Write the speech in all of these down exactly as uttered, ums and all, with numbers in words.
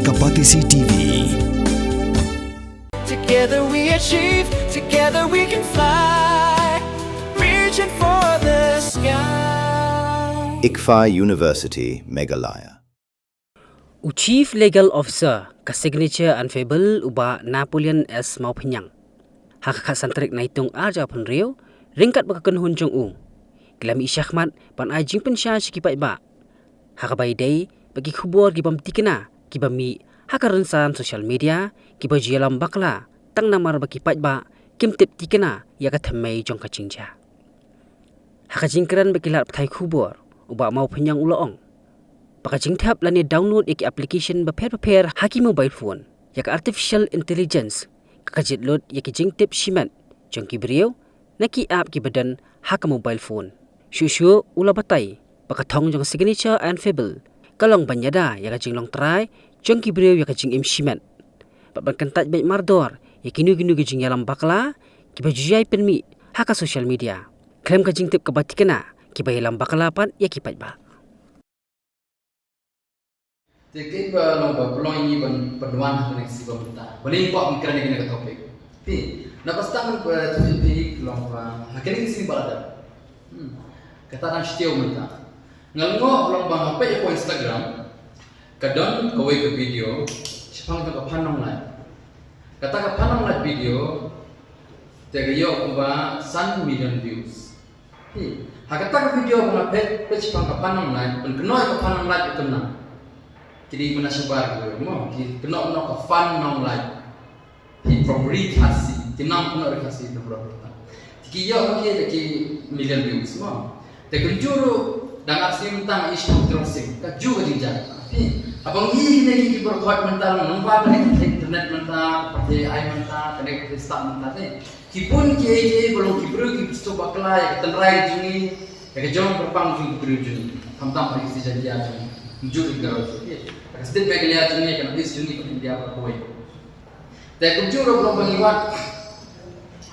Ka Batesi T V. Together we achieve, together we can fly. Reaching for the sky. ICFAI University, Meghalaya. U Chief Legal Officer ka Signature and Fable u Bah Napoleon S Mawphinyang. Ha ka khatsan tarik Naitung arhajar arphew hynriew, ryngkat bad ka kynhun jong u, ki la mih shakhmat ban ai jingpynshai sha ki paidbah ha kaba ïadei bad ki khubor ki bym tikna kiba mih ha ka rynsan social media, kiba ju ïalam bakla tang namar ba ki paidbah kim tip tikna ïa ka thymmei jong ka jingjia. Ha ka jingkren bad ki lad pathai khubor, u Bah Mawphinyang u la ong ba ka jingthep lane download ïa ki application bapher bapher ha ki mobile phone ïa ka artificial intelligence ka kjit lut ïa ki jingtip shimet jong ki briew na ki app kiba don ha ka mobile phone. Shuh shuh u la batai ba ka thong jong Signature and Fable ka long ban ïada ïa ka jinglong trai jong ki briew ïa ka jingim shimet bad ban kyntait beit mardor ïa kino kino ki jingïalam bakla kiba ju ïai pynmih ha ka social media, khlem ka jingtip kaba tikna kiba ïalam bakla pat ïa ki paidbah. Te keiñ ba long ba pynlong ïa ngi ban pynwan ha kane ka sngi ba mynta. Ba ngi kwah ban kren ïa kane ka topic. Phi, na ba start ban pynlong phi long ba ha kane ka sngi ba la dep. Hmm. Kata dang shtiew mynta. Nga lyngngoh ba long ba nga peit hapoh Instagram, ka don kawei ka video shaphang jong ka Phan Nonglait. Kata ka Phan Nonglait video te ka ïoh kumba san million views. Hi, ha kata ka video ba nga peit, peit shaphang ka Phan Nonglait, pynkynnoh ïa ka Phan Nonglait ïa ka nam. Ki dei mynta shabar ki mo, ki kynnoh, kynnoh ka Phan Nonglait. Hi, from Ri Khasi, ki nam kynnoh Ri Khasi, ki nam Ri Khasi. Ki ïoh ki da ki million views mo. Te kumjuh ruh dang ar sngi mynta nga ïohi shaphang Trongsing, kajuh ka jingjia. Hi, haba ngi ïohi kine ki, ki baroh khoit mynta, namar ba kane ka internet mynta, ka pyrthei A I mynta, kane ka pyrthei stad mynta te. Ki bun kiei kiei ba long ki briew ki pynstad bakla ïa ka tynrai jong ngi, ïa ka jong kyrpang jong ki briew jong ngi. Khamtam ha East Jaintia jong ngi. Kumjuh ki Garo jong ngi. Ïa ka state Meghalaya jong ngi, ïa ka North East jong ngi, ka India baroh kawei. Te kumjuh ruh ba long ba ngi wad,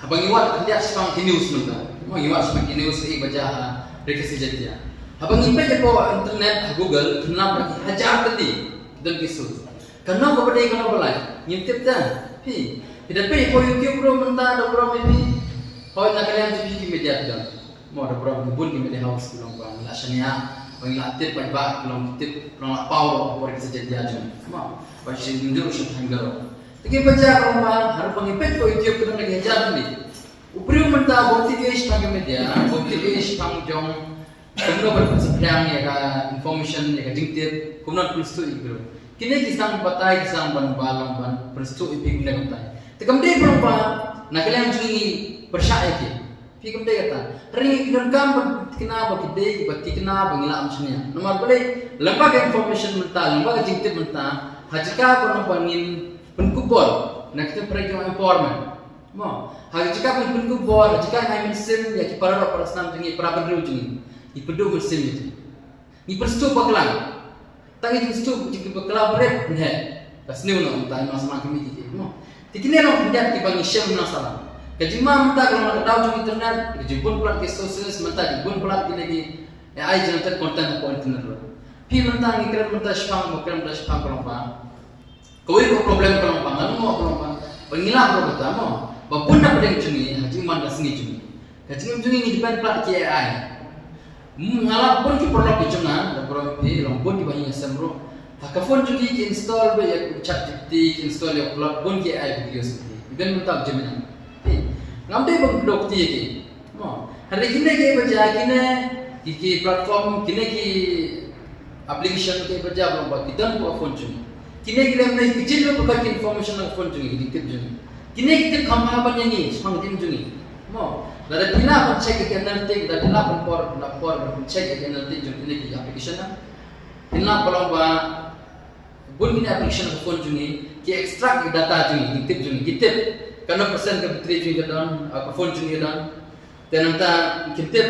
haba ngi wad khyndiat shaphang ki news mynta. Haba ngi wad shaphang ki news ïa ba jia ha ri Khasi Jaintia. Haba ngi peit hapoh internet ha Google, kynmaw ba ki hajar tylli don ki source. Kano kaba dei kano ba lai, ngim tip te. Phi, phi da peit hapoh YouTube ruh mynta da burom ïa phi. Hooid na ka liang jong phi ki media phi don. Mo da burom ki bun ki media house ki long ba ngi la shaniah, ba ngi la tip paidbah ki long tip, ki long la paw ruh hapoh ri Khasi Jaintia jong ngi. Mo ba shisien ngim ju ruh shu thaw Garo. Te ki ba jia ruh ba, ha ruh ba ngi peit hapoh YouTube ki don ki hajar tylli. U briew mynta ba u tip ïa shaphang ki media, ba u tip ïa shaphang jong kumno ban pynsaphriang ïa ka information, ïa ka jingtip, kumno ban pynstuh ïa ki briew. Kine ki sdang batai, ki sdang ban ba long ban pynstuh ïa phi kumne kumtai. Te kam dei ba long ba na ka liang jong ngi pyrshah ïa ki. Phi, kam dei kata. Hynrei ki donkam ban thikna ba ki dei, ba thikna ba ngi lah ban shaniah. Namar balei, lyngba ka information mynta, lyngba ka jingtip mynta, ha jaka ba long ba ngin pynkupbor, na ka ktien phareng ki ong empowerment. Mo, ha ka jaka ba ngin pynkupbor, ha jaka ngi ai mynsiem ïa ki para doh para snam jong ngi, para bynriew jong ngi. Ngi pynduh mynsiem ïa ki. Ngi pynstuh bakla. Tang ngi pynstuh jong ki bakla bret ne. Ka sniew noh mynta, ngi ma sma ki mih ki, mo. Te kine long khyndiat kiba ngi shem na sala. Ka jingma mynta ka long na ka daw jong internet, ka jingbun palat ki sources mynta, jingbun palat kine ki A I generated content hapoh internet ruh. Phi, mynta ngi kren mynta shaphang, ngi kren mynta shaphang ka long ba kawei ka problem ka long ba, nga lyngngoh ka long ba, ba ngi lap ruh kata mo, ba bun na pdeng jong ngi ha jingman ka sngi jong ngi. Ka jingim jong ngi ngi depend palat ki A I. Hmm, nga lap bun ki paralok ki jong nga, da burom ïa phi, long bun kiba ïing ïasem ruh. Ha ka phone jong ki, ki install beit ïa u ChatGPT, ki install ïa u Claude, bun ki A I videos ki. Even mynta u Gemini. Phi, ngam dei ban kdew kti ïa ki. Mo, hynrei kine kiei ba jia, kine ki, ki platform, kine ki application kiei ba jia ba long ba ki don hapoh phone jong ngi. Kine ki lem ne ki jin ruh ba ki information na phone jong ngi, ki tip jong ngi. Kine ki tip kham bha ban ïa ngi shaphang ka jingim jong ngi. Mo, lada phi lah ban check ïa ki analytic, lada phi lah ban por, ban por ban check ïa ki analytic jong kine ki application na. Phin lah ba long ba bun kine application na phone jong ngi ki extract ïa data jong ngi, ki tip jong ngi, ki tip kano percent ka battery jong ngi ka don, ah, ka phone jong ngi ka don. Te nangta ki tip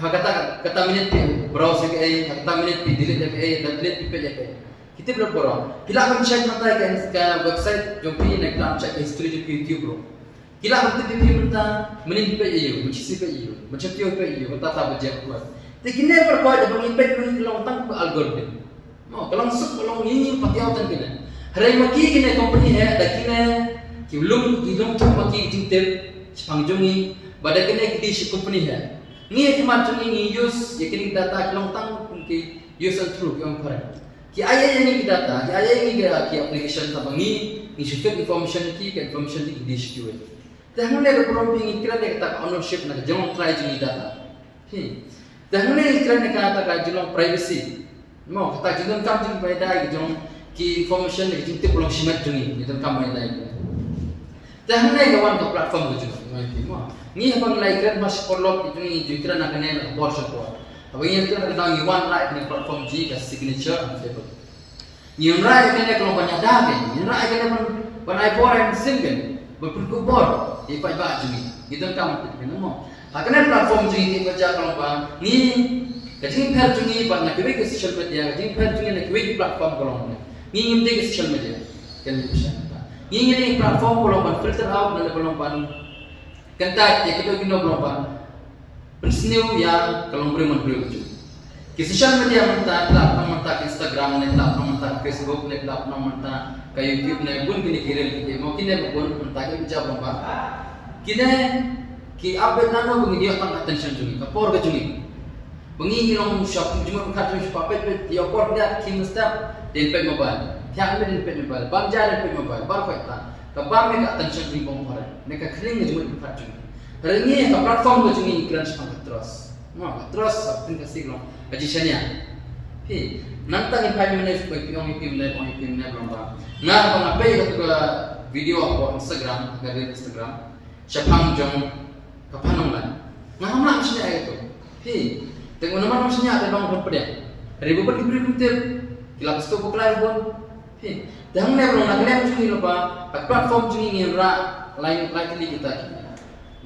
ha kata, kata minit phi browse ïa kaei, ha kata minit phi delete ïa kaei, ha kata minit phi peit ïa kaei. Ki tip lut baroh. Phi lah ban check mynta ïa ka, ka website jong phi, ne phi lah ban check history jong phi YouTube ruh. Ki lah ban tip ïa phi mynta mynnin phi peit ïa u, mynshwa phi peit ïa u, mynshwa phi peit ïa u, mynta ta baje. Te kine baroh kawei da ba ngi peit, ba ngi long tang ka algorithm. Mo, ka long suk ka long ngi ngim pat ïoh tang kine. Hynrei ma ki kine company hi da kine ki lum ki lum thung ma ki jingtip shaphang jong ngi ba da kine ki dei shi company hi. Ngi ha khmat jong ngi ngi use ïa kine ki data ki long tang kum ki use and throw ki ong phareng. Ki ai ïa ngi ki data, ki ai ïa ngi ki, ki application tang ba ngi ngi shu feed information ki, ka information ki dei shi kiwei. Te hangne da burom phi ngi kren ïa kata ka ownership na ka jinglong trai jong ngi data. Phi. Te hangne ngi kren ïa kata ka jinglong privacy. Mo, kata ka jingdonkam jong ngi ba ïada ïa ka jong ki information ïa ka jingtip ba long shimet jong ngi, ngi donkam ba ïada ïa ka. Te hangne ka wan ka platform ka jong ngi, mo. Ngi haba ngi la ïakren ba shi paralok ki jong ngi, ngi ju ïakren na kane na ka por sha ka por. Haba ngi ïakren na ka daw ngi wanrah ïa kane ka platform jong ngi ka Signature Unfiltered. Ngi wanrah ïa kane ka long ban ïada kein, ngi wanrah ïa kane ban, ban ai bor ai mynsiem kein, ban pynkup bor ïa i paidbah jong ngi. Ngi donkam ban tip kein mo. Ha kane platform jong ngi ba jia ka long ba ngi, ka jingpher jong ngi bad na kiwei ki social media, ka jingpher jong ngi na kiwei ki platform ka long ne. Ngi ngim dei ki social media. Kein ngi pyrshang. Ngi ngi dei platform ka long ban filter out, ne ka long ban kyntait ïa kino kino ba long ban pynsniew ïa ka longbriew manbriew ka jong ngi. Ki social media mynta, ki la pynlong mynta ka Instagram ne, ki la pynlong mynta ka Facebook ne, ki la pynlong mynta ka YouTube ne, bun kine ki reel ki mo, kine ba bun mynta ki jia ba long ba kine ki update nano ba ngin ïoh tang attention jong ngi, ka por ka jong ngi. Ba ngi ngi long sha pynjumut pynkhot jong ngi sha pynpeit peit ïa ka por kine ki mynstep dei peit mobile. Thiah ne dei peit mobile, bam ja dei peit mobile, bar khoit ta. Ka bam ïa ka attention jong ngi ba ong phareng, ne ka khring ka jingmut jingpyrkhat jong ngi. Hynrei ngi ha ka platform ka jong ngi ngi kren shaphang ka trust. Mo, ka trust ha ka ktien Khasi ka long ka jingshaniah. Phi, nangta ngin phai mynne shu poi phi ong ïa phi mynne, ong ïa phi mynne ba long ba nga haba nga peit ïa kata ka video hapoh Instagram, ka reel Instagram shaphang jong ka Phan Aung Hlaing. Nga ngam lah ban shaniah ïa kato. Phi, te namar ngam shaniah te ba nga pynpdiang. Hynrei ba bun ki briew kim tip, ki la pynshong bakla bun. Phi, te hangne ba long na ka liang jong ngi lypa, ha platform jong ngi ngin rah lai lai tylli kita ki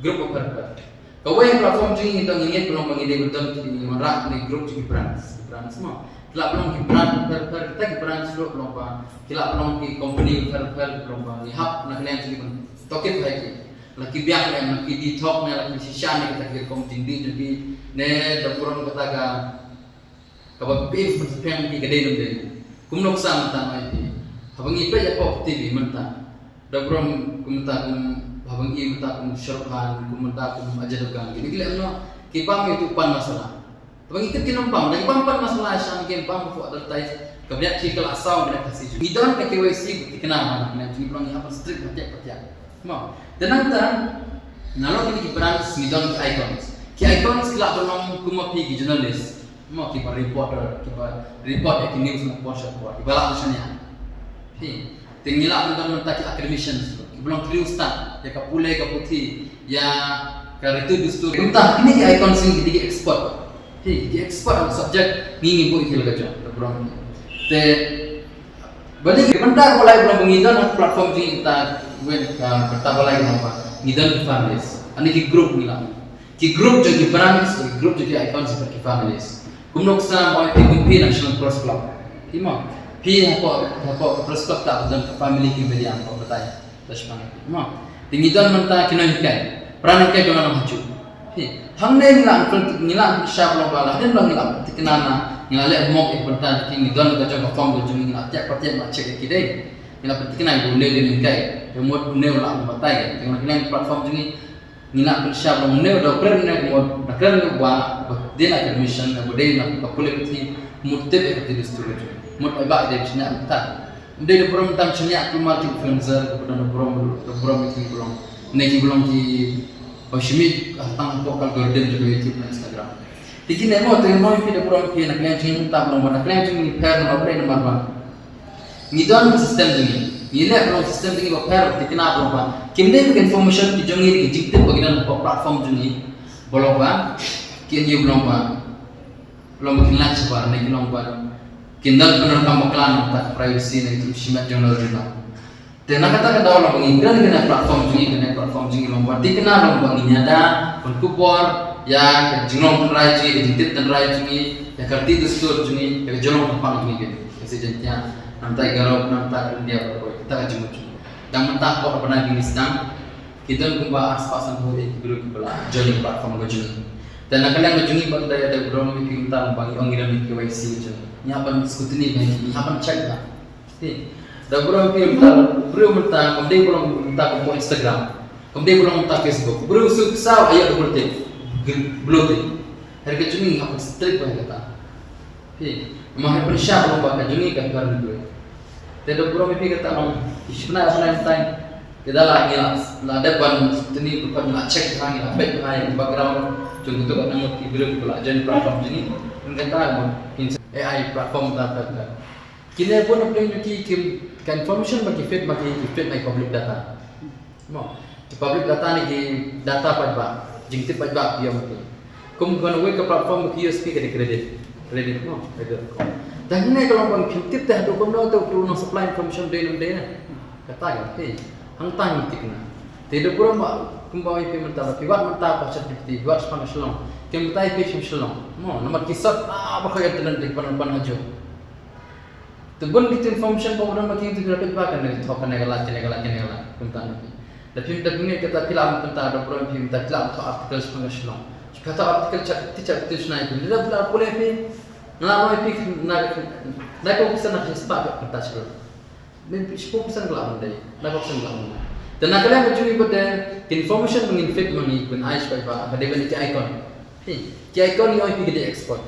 group bapher bapher. Kawei ha platform jong ngi dang ngi ngeit ba long ba ngi dei ban don ki, ngi wanrah kine group jong ki brands, ki brands mo. Ki la ba long ki brand bapher bapher, kita ki brands ruh ba long ba, ki la ba long ki company bapher bapher ba long ba ngi hap na ka liang jong ngi ban tohkit ha ki. La ki biang ne, la ki dei thok ne, la ki shisha ne, kita ki rukom jingdih jong ki ne, da burom kata ka Kaba phi peit phi peit ki ka dei ne ym dei. Kumno ksa mynta ngi phi. Haba ngi peit hapoh T V mynta. Da burom kumta kum haba ngi mynta kum Shah Rukh Khan, kum mynta kum Ajay Devgan. Kine ki leh noh ki bam ïa utu u pan masala. Haba ngi tip ki nongpam, da ki bam pan masala sha ngi ki bam hapoh advertise. Ka bniat ki ka la saw bniat Khasi. Ngi don ka K Y C ba tikna ma ngi, ngi long ngi hap ban strict ba tiak ba tiak. Mo, te nangta, nalor kine ki brands ngi don ki icons. Ki icons ki lah ban long kum ma phi ki journalist. Mo, kiba reporter, kiba report ïa ki news na por sha por. Kiba lah ban shaniah. Phi, te ngi lah ban don mynta ki academicians, kiba long ki riewstad ïa ka pule ka puthi, ïa ka riti dustur. Mynta kine ki icons ngi ki dei ki expert. Phi, ki expert ha ka subject ngi ngi buh ïa ki la ka jong, da burom. Te Balei ki bynta ko lai ba long ba ngi don ha platform jong ngi kita, wen, ah, kata ba lai ba long ba ngi don ki families. Ani ki group ngi la. Ki group jong ki brands, ki group jong ki icons ki families. Kumno ksa mo phi kum phi National Press Club. Phi mo. Phi hapoh, hapoh Press Club ta don ka family ki media ko batai. Tashpang. Mo. Te ngi don mynta ki nonghikai. Para nonghikai jong nga nong hajuh. Phi. Hangne ngi la pyn-, ngi la pynshai ba long ba la. Hadien ba ngi la pynthikna na. Ngi la leh mok ïa ka bynta ki ngi don ka jong ka form ka jong ngi la tiak pa tiak ba check ïa ki dei. Ngi la pynthikna ïa une u nonghikai. Te mut une u la batai. Te ngi la kynang platform jong ngi. Ngi la pynshai ba long une u da kren une mut da kren une ba ba dei na ka mission ba dei na ka pule puthi mut tip ïa ka dei dustur ka jong. Mut ai ba dei shaniah mynta. Ym dei da burom tang shaniah kulmar ki influencer, da burom, da burom ki ba long. Ne ki ba long ki ba shimit, ah, tang hapoh ka algorithm jong ka YouTube ne Instagram. Te kine mo, te mo phi da burom phi na ka liang jong ngi ta ba long ba na ka liang jong ngi pher namar ba dei namar ba ngi don ka system jong ngi. Ngi leh ba long system jong ngi ba pher, te kine ba long ba kim dei ka information ki jong ngi, ki jingtip ba ki don hapoh platform jong ngi. Ba long ba ki ïa ba long ba Long ba kin lait shabar ne ki long ba kin don pyndonkam bakla na ka bynta ka privacy ne ki shimet jong ngi ruh. Te na kata ka daw long ba ngi kren kane platform jong ngi, kane platform jong ngi long ba thikna long ba ngin ïada ban khubor ïa ka jinglong tynrai jong ngi, ka jingtip tynrai jong ngi, ïa ka riti dustur jong ngi, ïa ka jinglong kyrpang jong ngi, ka Khasi Jaiñtia, na ka bynta ka Garo, na ka bynta ka India baroh kawei, kata ka jingmut jong ngi. Dang mynta hapoh ka bnai ba ngi sdang, ki don kumba arspah sanphew ki briew kiba la join ïa ka platform ka jong ngi. Te na ka liang ka jong ngi pat da, da burom ïa phi mynta ba ngi ong ngi don K Y C jong ngi. Ngi hap ban scrutiny ba ngi hap ban check ba. Te da burom ïa phi mynta, briew mynta kam dei burom mynta kam mo Instagram. Kam dei burom mynta Facebook. Briew suk saw ayo da burom te. Blue te. Her ka jong ngi hap ban strict ba kata. Phi, ma hynrei pynshah ba ka jong ngi ka kar ni. Te da burom ïa phi kata long, i shipna shipna time. Te da la ngi la, la dep ban tini pyrkhat ngi la check ha ngi la peit ha ïa background jong kito ka nang ki briew ki la join platform jong ngi. Ngi kata mo kin A I platform ta ta ta. Kine bun na pdeng ki ki ka information ba ki feed ma ki ki feed na public data. Mo, ki public data ne ki data paidbah, jingtip paidbah ki ïoh ma ki. Kum kawei ka platform ki U S P ka dei credit. Credit mo, credit. Te hangne ka long ban phin tip te haduh kumno te u nang supply information dei ne ym dei ne. Kata ka te. Hangta ngi tip na. Te da burom ba kumba ïa phi mynta ba phi wad mynta ko ChatGPT, phi wad shaphang ka Shillong. Ki mynta ïa phi shaphang Shillong. Mo, namar ki sat ah ba ka internet dei ban ban hajuh. Te bun kito information ba u don ba ki tu ki la peit ba kane ka thok, kane ka lait, kane ka lait, kane ka lait, kumta na phi. Da phi, da phi ngeit kata phi la mynta da burom phi mynta phi la thoh article shaphang ka Shillong. Phi thoh article chat, ti chat ti shnai phi. Da phi la pule phi. Na la phi na, na ko pisa na phi spah ka kata Shillong. Ni phi spah pisa ka la mynta. Na ko pisa ka la mynta. Te na ka liang ka jong ngi ba da information ba ngin feed ma ngi ban ai shaphang ba, ba dei ban ki icon. Phi, ki icon ngi ong phi ki dei expert.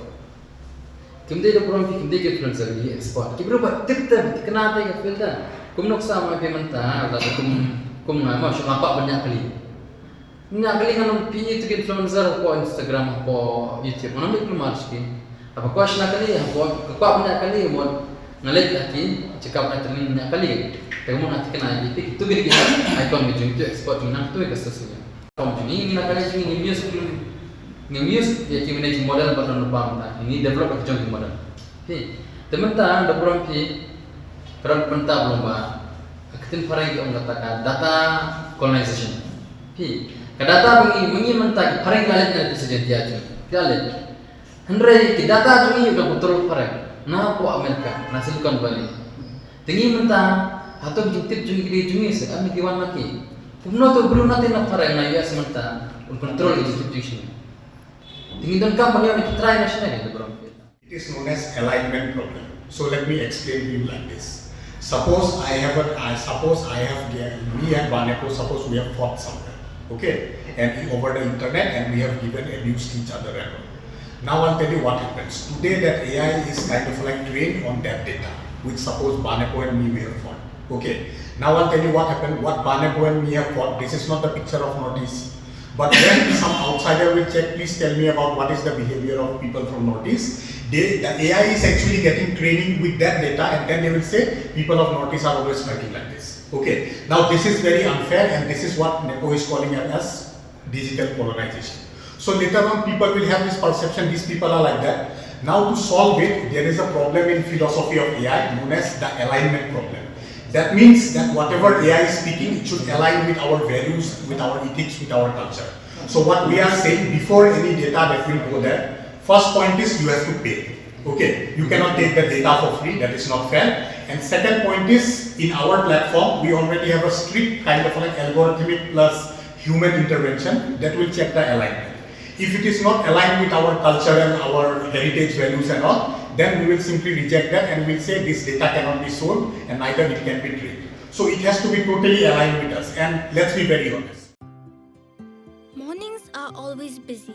Kim dei da burom phi, kim dei ki influencer, ki expert. Ki briew ba tip te, thikna te ka field te. Kum nuksa ma phi mynta, la kum, kum nga ma shu nga kwah ban ñiah kali. Ñiah kali ngan ong phi ïa tu ki influencer hapoh Instagram, hapoh YouTube. Ngan ong phi kumno ki. Haba kwah shna kali, haba kwah ban ñiah kali, mo nga leit ha ki, check up ha training ñiah kali. Te mo nga thikna ïa phi, tu ki dei ki icon ki jong ki expert jong nang tu ka social media. Kom jong ngi na ka liang jong ngi, ngim use, ngim use ïa ki mane ki model ba don lypa mynta, ngi develop ïa ki jong ki model. Phi, te mynta da burom phi, ka don mynta burom ba ka ktien phareng ki ong kata ka data colonization. Phi, ka data ba ngi, ma ngi mynta ki phareng ki la leit na tu sa Jaiñtia jong ngi, ki la leit. Hynrei ki data jong ngi u dang control phareng. Na hapoh America, na Silicon Valley. Te ngi mynta, hato ki jingtip jong ngi ki dei jong ngi se, em ki wan na ki. Kumno to briew na te na phareng na U S mynta, un control ki jingtip jong ngi. Te ngi donkam ban ïoh ïa ki trai national ïa ki briew. It is known as alignment problem. So let me explain to you like this. Suppose I have a, I, suppose I have, me and Banepo, suppose we have fought somewhere, okay? And over the internet, and we have given abuse to each other and all. Now I'll tell you what happens. Today that A I is kind of like trained on that data, which suppose Banepo and me we have fought. Okay. Now I'll tell you what happened. What Banepo and me have fought, this is not the picture of Northeast. But when some outsider will check, please tell me about what is the behavior of people from Northeast. They, the A I is actually getting training with that data, and then they will say people of Northeast are always fighting like this. Okay. Now this is very unfair, and this is what Nepo is calling it as digital colonization. So later on, people will have this perception, these people are like that. Now to solve it, there is a problem in philosophy of A I known as the alignment problem. That means that whatever A I is speaking, it should align with our values, with our ethics, with our culture. So what we are saying, before any data that will go there, first point is you have to pay. Okay, you cannot take the data for free, that is not fair. And second point is, in our platform, we already have a strict kind of like algorithmic plus human intervention that will check the alignment. If it is not aligned with our culture and our heritage values and all, then we will simply reject that and we'll say this data cannot be sold and neither it can be traded. So it has to be totally aligned with us. And let's be very honest. Mornings are always busy.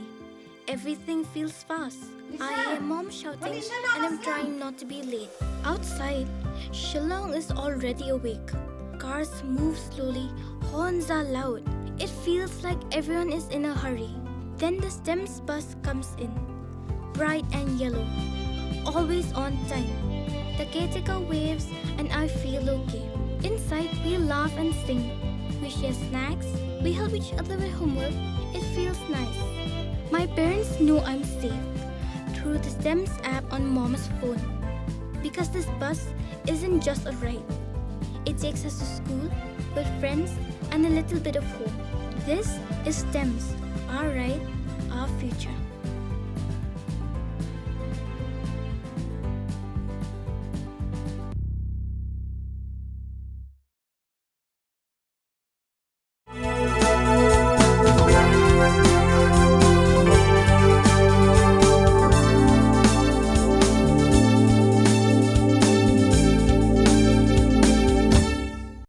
Everything feels fast. I hear mom shouting and I'm trying not to be late. Outside, Shillong is already awake. Cars move slowly, horns are loud. It feels like everyone is in a hurry. Then the STEMS bus comes in. Bright and yellow. Always on time. The caretaker waves and I feel okay. Inside, we laugh and sing. We share snacks. We help each other with homework. It feels nice. My parents know I'm safe through the STEMS app on mom's phone. Because this bus isn't just a ride, it takes us to school, with friends, and a little bit of hope. This is STEMS, our ride, our future.